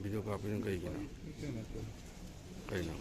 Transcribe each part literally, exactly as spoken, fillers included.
Video ꯀꯥꯞꯄꯤꯅ ꯀꯩꯒꯤꯅꯣ? ꯀꯩꯅꯣ?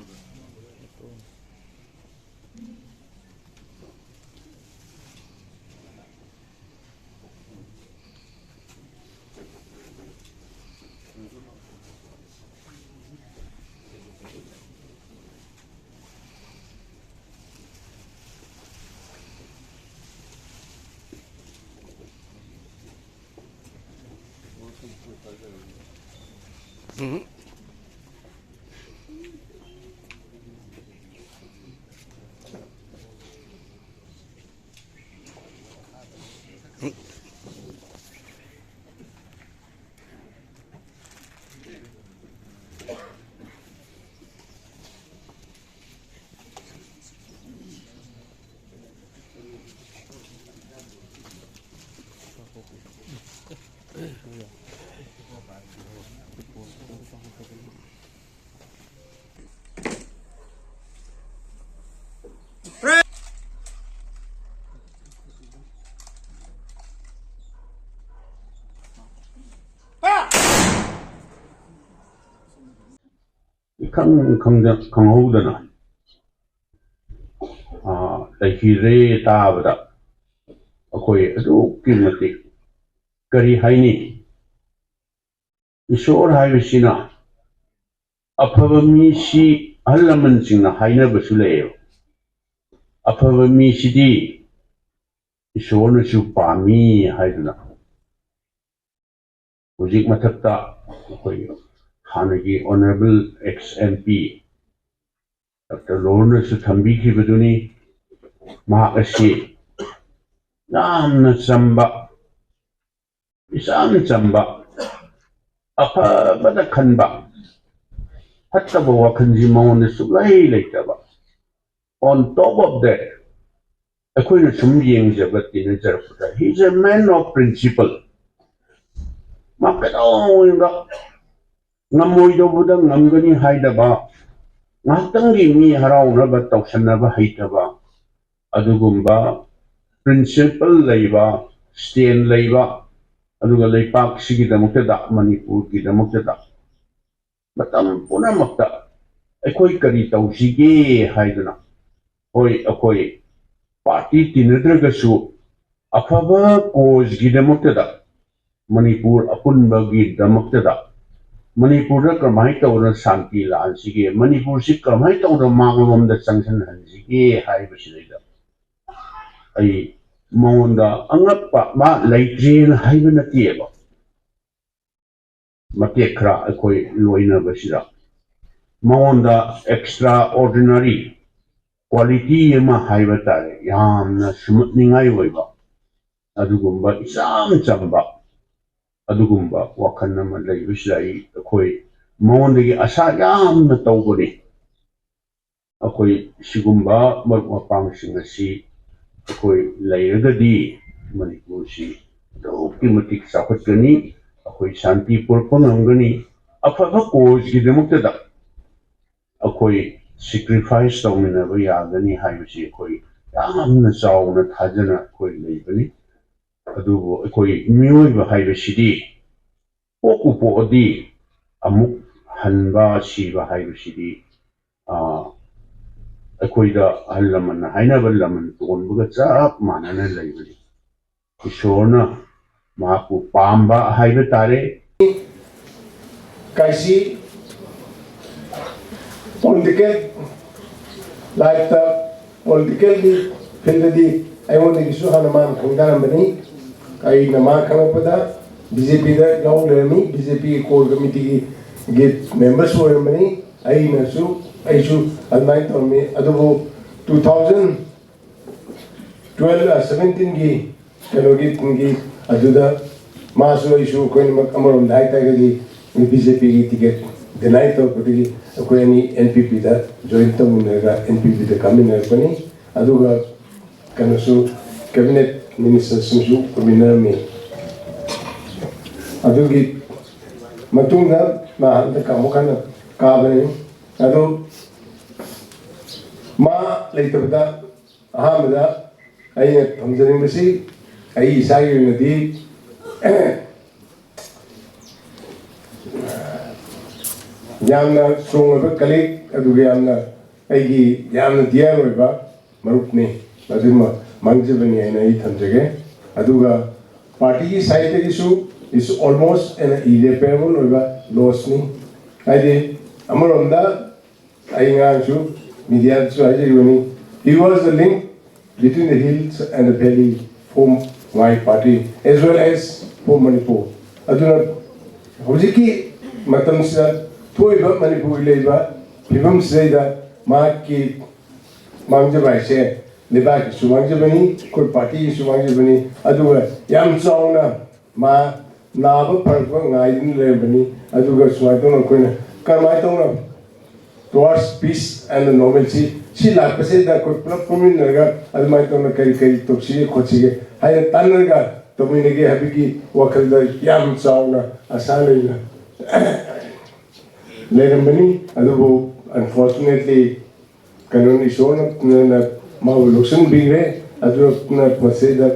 ꯏꯈꯪ ꯈꯪꯗ-, ꯈꯪꯍꯧꯗꯅ, ꯑꯥ, ꯂꯩꯈꯤꯗ꯭ꯔꯦ ꯇꯥꯕꯗ ꯑꯩꯈꯣꯏ ꯑꯗꯨꯛꯀꯤ ꯃꯇꯤꯛ, ꯀꯔꯤ ꯍꯥꯏꯅꯤ, ꯏꯁꯣꯔ ꯍꯥꯏꯕꯁꯤꯅ ꯑꯐꯕ ꯃꯤꯁꯤ, ꯑꯍꯜ ꯂꯃꯟꯁꯤꯡꯅ ꯍꯥꯏꯅꯕꯁꯨ ꯂꯩꯌꯦꯕ, "ꯑꯐꯕ ꯃꯤꯁꯤꯗꯤ ꯏꯁꯣꯔꯅꯁꯨ ꯄꯥꯝꯃꯤ" ꯍꯥꯏꯗꯅ꯫ ꯍꯧꯖꯤꯛ ꯃꯊꯛꯇ ꯑꯩꯈꯣꯏ ꯍꯥꯟꯅꯒꯤ Honourable ex M P Doctor ꯂꯣꯔꯅꯁꯨ ꯊꯝꯕꯤꯈꯤꯕꯗꯨꯅꯤ꯫ ꯃꯍꯥꯛ ꯑꯁꯤ ꯌꯥꯝꯅ ꯆꯝꯕ, ꯏꯆꯝ ꯆꯝꯕ, ꯑꯐꯕꯗ ꯈꯟꯕ, ꯐꯠꯇꯕ ꯋꯥꯈꯜꯁꯤ ꯃꯉꯣꯟꯗ ꯁꯨꯛꯂꯩ ꯂꯩꯇꯕ꯫ On top of that, ꯑꯩꯈꯣꯏꯅ ꯁꯨꯝ ꯌꯦꯡꯖꯕ, ꯇꯤꯟꯅꯖꯔꯛꯄꯗ, he is a man of principle. ꯃꯥ ꯀꯩꯗꯧꯅꯨꯡꯗ ꯉꯝꯃꯣꯏꯗꯧꯕꯗ ꯉꯝꯒꯅꯤ ꯍꯥꯏꯗꯕ, ꯉꯥꯏꯍꯥꯛꯇꯪꯒꯤ ꯃꯤ ꯍꯔꯥꯎꯅꯕ ꯇꯧꯁꯟꯅꯕ ꯍꯩꯇꯕ, ꯑꯗꯨꯒꯨꯝꯕ principle ꯂꯩꯕ, stand ꯂꯩꯕ, ꯑꯗꯨꯒ ꯂꯩꯄꯥꯛꯁꯤꯒꯤꯗꯃꯛꯇꯗ, ꯃꯅꯤꯄꯨꯔꯒꯤꯗꯃꯛꯇꯗ ꯃꯇꯝ ꯄꯨꯝꯅꯃꯛꯇ ꯑꯩꯈꯣꯏ ꯀꯔꯤ ꯇꯧꯁꯤꯒꯦ ꯍꯥꯏꯗꯨꯅ, ꯍꯣꯏ, ꯑꯩꯈꯣꯏ ꯄꯥꯔꯇꯤ ꯇꯤꯟꯅꯗ꯭ꯔꯒꯁꯨ ꯑꯐꯕ ꯀꯣꯖꯀꯤꯗꯃꯛꯇꯗ, ꯃꯅꯤꯄꯨꯔ ꯑꯄꯨꯟꯕꯒꯤꯗꯃꯛꯇꯗ ꯃꯅꯤꯄꯨꯔꯗ ꯀꯔꯝꯍꯥꯏꯅ ꯇꯧꯗꯅ ꯁꯥꯟꯇꯤ ꯂꯥꯛꯍꯟꯁꯤꯒꯦ, ꯃꯅꯤꯄꯨꯔꯁꯤ ꯀꯔꯝꯍꯥꯏꯅ ꯇꯧꯗꯅ ꯃꯥꯡꯂꯣꯝꯗ ꯆꯪꯁꯤꯟꯍꯟꯁꯤꯒꯦ ꯍꯥꯏꯕꯁꯤꯗꯩꯗ ꯑꯩ ꯃꯉꯣꯟꯗ ꯑꯉꯛꯄ ꯃꯥ ꯂꯩꯇ꯭ꯔꯦꯅ ꯍꯥꯏꯕ ꯅꯠꯇꯦꯕ꯫ ꯃꯇꯦꯛ ꯈꯔ ꯑꯩꯈꯣꯏ ꯂꯣꯏꯅꯕꯁꯤꯗ ꯃꯉꯣꯟꯗ extraordinary quality ꯑꯃ ꯍꯥꯏꯕ ꯇꯥꯔꯦ, ꯌꯥꯝꯅ ꯁꯨꯝꯍꯠꯅꯤꯡꯉꯥꯏ ꯑꯣꯏꯕ ꯑꯗꯨꯒꯨꯝꯕ ꯏꯆꯝ ꯆꯝꯕ ꯑꯗꯨꯒꯨꯝꯕ ꯋꯥꯈꯜ ꯑꯃ ꯂꯩꯕꯁꯤꯗ ꯑꯩ, ꯑꯩꯈꯣꯏ ꯃꯉꯣꯟꯗꯒꯤ ꯑꯁꯥ ꯌꯥꯝꯅ ꯇꯧꯕꯅꯤ꯫ ꯑꯩꯈꯣꯏ ꯁꯤꯒꯨꯝꯕ ꯃꯔꯨꯞ ꯃꯄꯥꯡꯁꯤꯡ ꯑꯁꯤ ꯑꯩꯈꯣꯏ ꯂꯩꯔꯒꯗꯤ ꯃꯅꯤꯄꯨꯔꯁꯤ ꯑꯗꯨꯛꯀꯤ ꯃꯇꯤꯛ ꯆꯥꯎꯈꯠꯀꯅꯤ, ꯑꯩꯈꯣꯏ ꯁꯥꯟꯇꯤ ꯄꯨꯔꯛꯄ ꯉꯝꯒꯅꯤ, ꯑꯐꯕ ꯀꯣꯖꯀꯤꯗꯃꯛꯇꯗ ꯑꯩꯈꯣꯏ sacrifice ꯇꯧꯃꯤꯟꯅꯕ ꯌꯥꯒꯅꯤ ꯍꯥꯏꯕꯁꯤ ꯑꯩꯈꯣꯏ ꯌꯥꯝꯅ ꯆꯥꯎꯅ ꯊꯥꯖꯅ ꯑꯩꯈꯣꯏ ꯂꯩꯕꯅꯤ꯫ ꯑꯗꯨꯕꯨ ꯑꯩꯈꯣꯏ ꯃꯤꯑꯣꯏꯕ ꯍꯥꯏꯕꯁꯤꯗꯤ ꯄꯣꯛꯄꯨ ꯄꯣꯛꯑꯗꯤ ꯑꯃꯨꯛ ꯍꯟꯕ ꯁꯤꯕ ꯍꯥꯏꯕꯁꯤꯗꯤ, ꯑꯥ, ꯑꯩꯈꯣꯏꯗ ꯑꯍꯜ ꯂꯃꯟꯅ ꯍꯥꯏꯅꯕ ꯂꯃꯟ ꯇꯣꯟꯕꯒ ꯆꯞ ꯃꯥꯟꯅꯅ ꯂꯩꯕꯅꯤ꯫ ꯏꯁꯣꯔꯅ ꯃꯍꯥꯛꯄꯨ ꯄꯥꯝꯕ ꯍꯥꯏꯕ ꯇꯥꯔꯦ꯫ ꯀꯥꯏꯁꯤ political lifeꯇ, politicalꯒꯤ fieldꯗꯤ ꯑꯩꯉꯣꯟꯗꯒꯤꯁꯨ ꯍꯥꯟꯅ ꯃꯥꯅ ꯈꯪꯗꯔꯝꯕꯅꯤ꯫ ꯑꯩꯅ ꯃꯥ ꯈꯪꯉꯛꯄꯗ BJPꯗ ꯌꯥꯎ ꯂꯩꯔꯝꯃꯤ, BJPꯒꯤ core committeeꯒꯤ members ꯑꯣꯏꯔꯝꯕꯅꯤ꯫ ꯑꯩꯅꯁꯨ, ꯑꯩꯁꯨ ꯑꯗꯨꯃꯥꯏꯅ ꯇꯧꯔꯝꯃꯤ꯫ ꯑꯗꯨꯕꯨ two thousand twelve, seventeenꯒꯤ ꯀꯩꯅꯣꯒꯤ ꯀꯨꯝꯒꯤ ꯑꯗꯨꯗ ꯃꯥꯁꯨ ꯑꯩꯁꯨ ꯑꯩꯈꯣꯏꯅꯃꯛ ꯑꯃꯔꯣꯝꯗ ꯍꯥꯏꯇꯥꯔꯒꯗꯤ BJPꯒꯤ ticket deny ꯇꯧꯔꯛꯄꯗꯒꯤ ꯑꯩꯈꯣꯏ ꯑꯅꯤ NPPꯗ join ꯇꯧꯃꯤꯟꯅꯔꯒ NPPꯗ ꯀꯥꯃꯤꯟꯅꯔꯛꯄꯅꯤ꯫ ꯑꯗꯨꯒ ꯀꯩꯅꯣꯁꯨ cabinet ministerꯁꯤꯡꯁꯨ ꯑꯣꯏꯃꯤꯟꯅꯔꯝꯃꯤ꯫ ꯑꯗꯨꯒꯤ ꯃꯇꯨꯡꯗ ꯃꯥ ꯍꯟꯗꯛ ꯑꯃꯨꯛ ꯍꯟꯅ ꯀꯥꯕꯅꯤ꯫ ꯑꯗꯨ ꯃꯥ ꯂꯩꯇꯕꯗ ꯑꯍꯥꯟꯕꯗ ꯑꯩꯅ ꯊꯝꯖꯅꯤꯡꯕꯁꯤ ꯑꯩ ꯏꯁꯥꯒꯤ ꯑꯣꯏꯅꯗꯤ ꯌꯥꯝꯅ strong ꯑꯣꯏꯕ colleague, ꯑꯗꯨꯒ ꯌꯥꯝꯅ ꯑꯩꯒꯤ ꯌꯥꯝꯅ dear ꯑꯣꯏꯕ ꯃꯔꯨꯞꯅꯤ꯫ ꯑꯗꯨꯃ ꯃꯥꯡꯖꯕꯅꯤ ꯍꯥꯏꯅ ꯑꯩ ꯊꯝꯖꯒꯦ꯫ ꯑꯗꯨꯒ party ꯒꯤ side ꯇꯒꯤꯁꯨ is almost an irreparable ꯑꯣꯏꯕ loss ꯅꯤ꯫ ꯍꯥꯏꯗꯤ ꯑꯃꯔꯣꯝꯗ ꯑꯩ ꯉꯔꯥꯡꯁꯨ media ꯗꯁꯨ ꯍꯥꯏꯖꯔꯤꯕꯅꯤ, he was the link between the hills and the valley for my party as well as for Manipur. ꯑꯗꯨꯅ ꯍꯧꯖꯤꯛꯀꯤ ꯃꯇꯝꯁꯤꯗ ꯊꯣꯛꯏꯕ ꯃꯅꯤꯄꯨꯔꯒꯤ ꯂꯩꯔꯤꯕ ꯐꯤꯕꯝꯁꯤꯗꯩꯗ ꯃꯍꯥꯛꯀꯤ ꯃꯥꯡꯖꯕ ꯍꯥꯏꯁꯦ ꯂꯩꯕꯥꯛꯀꯤꯁꯨ ꯃꯥꯡꯖꯕꯅꯤ, ꯑꯩꯈꯣꯏ party ꯒꯤꯁꯨ ꯃꯥꯡꯖꯕꯅꯤ, ꯑꯗꯨꯒ ꯌꯥꯝ ꯆꯥꯎꯅ ꯃꯥ ꯅꯥꯕ ꯐꯔꯛꯄ ꯉꯥꯏꯗꯨꯅ ꯂꯩꯔꯝꯕꯅꯤ꯫ ꯑꯗꯨꯒ ꯁꯨꯃꯥꯏꯅ ꯇꯧꯅ ꯑꯩꯈꯣꯏꯅ ꯀꯔꯝꯍꯥꯏꯅ ꯇꯧꯅ towards peace and normalcy ꯁꯤ ꯂꯥꯛꯄꯁꯤꯗ ꯑꯩꯈꯣꯏ ꯄꯨꯂꯞ ꯄꯨꯟꯃꯤꯟꯅꯔꯒ ꯑꯗꯨꯃꯥꯏꯅ ꯇꯧꯅ ꯀꯔꯤ ꯀꯔꯤ ꯇꯧꯁꯤꯒꯦ ꯈꯣꯠꯁꯤꯒꯦ ꯍꯥꯏꯅ ꯇꯥꯟꯅꯔꯒ ꯇꯧꯃꯤꯟꯅꯒꯦ ꯍꯥꯏꯕꯒꯤ ꯋꯥꯈꯜꯗ ꯌꯥꯝ ꯆꯥꯎꯅ ꯑꯁꯥ ꯂꯩꯅ ꯂꯩꯔꯝꯕꯅꯤ꯫ ꯑꯗꯨꯕꯨ unfortunately ꯀꯩꯅꯣꯅꯤ, ꯏꯁꯣꯔꯅ ꯃꯥꯕꯨ ꯂꯧꯁꯤꯟꯕꯤꯈ꯭ꯔꯦ꯫ ꯑꯗꯨꯅ ꯃꯁꯤꯗ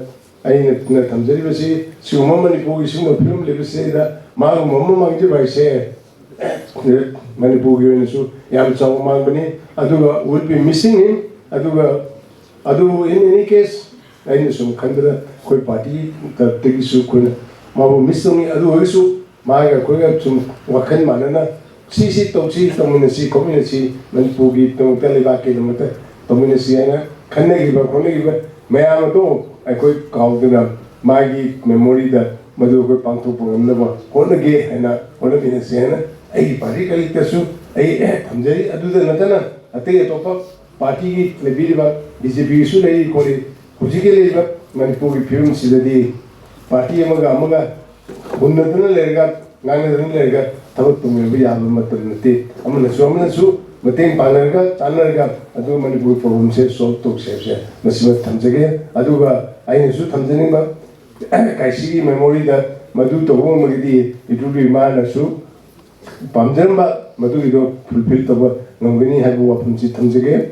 ꯑꯩꯅ ꯊꯝꯖꯔꯤꯕꯁꯤ ꯁꯤꯒꯨꯝꯕ ꯃꯅꯤꯄꯨꯔꯒꯤ ꯁꯤꯒꯨꯝꯕ ꯐꯤꯕꯝ ꯂꯩꯕꯁꯤꯗ ꯃꯥꯒꯨꯝꯕ ꯑꯃ ꯃꯥꯡꯖꯕ ꯍꯥꯏꯁꯦ ꯃꯅꯤꯄꯨꯔꯒꯤ ꯑꯣꯏꯅꯁꯨ ꯌꯥꯝ ꯆꯥꯎꯕ ꯃꯥꯡꯕꯅꯤ꯫ ꯑꯗꯨꯒ will be missing him꯫ ꯑꯗꯨꯒ ꯑꯗꯨꯕꯨ in any case ꯑꯩꯅ ꯁꯨꯝ ꯈꯟꯕꯗ ꯑꯩꯈꯣꯏ party ꯒꯤ ꯇꯔꯞꯇꯒꯤꯁꯨ ꯑꯩꯈꯣꯏꯅ ꯃꯥꯕꯨ miss ꯇꯧꯅꯤ꯫ ꯑꯗꯨ ꯑꯣꯏꯔꯒꯁꯨ ꯃꯥꯒ ꯑꯩꯈꯣꯏꯒ ꯁꯨꯝ ꯋꯥꯈꯜ ꯃꯥꯟꯅꯅ ꯁꯤ ꯁꯤ ꯇꯧꯁꯤ, ꯇꯧꯃꯤꯟꯅꯁꯤ, ꯈꯣꯠꯃꯤꯟꯅꯁꯤ, ꯃꯅꯤꯄꯨꯔꯒꯤꯗꯃꯛꯇ, ꯂꯩꯕꯥꯛꯀꯤꯗꯃꯛꯇ ꯇꯧꯃꯤꯟꯅꯁꯤ ꯍꯥꯏꯅ ꯈꯟꯅꯈꯤꯕ ꯈꯣꯠꯅꯈꯤꯕ ꯃꯌꯥꯝ ꯑꯗꯣ ꯑꯩꯈꯣꯏ ꯀꯥꯎꯗꯅ ꯃꯥꯒꯤ memory ꯗ ꯃꯗꯨ ꯑꯩꯈꯣꯏ ꯄꯥꯡꯊꯣꯛꯄ ꯉꯝꯅꯕ ꯍꯣꯠꯅꯒꯦ ꯍꯥꯏꯅ ꯍꯣꯠꯅꯃꯤꯟꯅꯁꯤ ꯍꯥꯏꯅ ꯑꯩꯒꯤ party colleague ꯇꯁꯨ ꯑꯩ ꯊꯝꯖꯔꯤ꯫ ꯑꯗꯨꯗ ꯅꯠꯇꯅ ꯑꯇꯩ ꯑꯇꯣꯞꯄ party ꯒꯤ ꯂꯩꯕꯤꯔꯤꯕ B J P ꯒꯤꯁꯨ ꯂꯩꯔꯤ ꯈꯣꯠꯂꯤ꯫ ꯍꯧꯖꯤꯛꯀꯤ ꯂꯩꯔꯤꯕ ꯃꯅꯤꯄꯨꯔꯒꯤ ꯐꯤꯕꯝꯁꯤꯗꯗꯤ party ꯑꯃꯒ ꯑꯃꯒ ꯍꯨꯟꯅꯗꯨꯅ ꯂꯩꯔꯒ ꯉꯥꯡꯅꯗꯨꯅ ꯂꯩꯔꯒ ꯊꯕꯛ ꯇꯧꯃꯤꯟꯅꯕ ꯌꯥꯕ ꯃꯇꯝ ꯅꯠꯇꯦ꯫ ꯑꯃꯅꯁꯨ ꯑꯃꯅꯁꯨ ꯃꯇꯦꯡ ꯄꯥꯡꯅꯔꯒ ꯇꯥꯟꯅꯔꯒ ꯑꯗꯨ ꯃꯅꯤꯄꯨꯔ problem ꯁꯦ solve ꯇꯧꯁꯦ ꯍꯥꯏꯕꯁꯦ ꯃꯁꯤꯃ ꯊꯝꯖꯒꯦ꯫ ꯑꯗꯨꯒ ꯑꯩꯅꯁꯨ ꯊꯝꯖꯅꯤꯡꯕ ꯀꯥꯏꯁꯤꯒꯤ memory ꯗ ꯃꯗꯨ ꯇꯧꯕ ꯉꯝꯃꯒꯗꯤ ꯏꯇꯨꯕꯤ ꯃꯥꯅꯁꯨ ꯄꯥꯝꯖꯔꯝꯕ ꯃꯗꯨꯒꯤꯗꯣ fulfill ꯇꯧꯕ ꯉꯝꯒꯅꯤ ꯍꯥꯏꯕ ꯋꯥꯐꯝꯁꯤ ꯊꯝꯖꯒꯦ꯫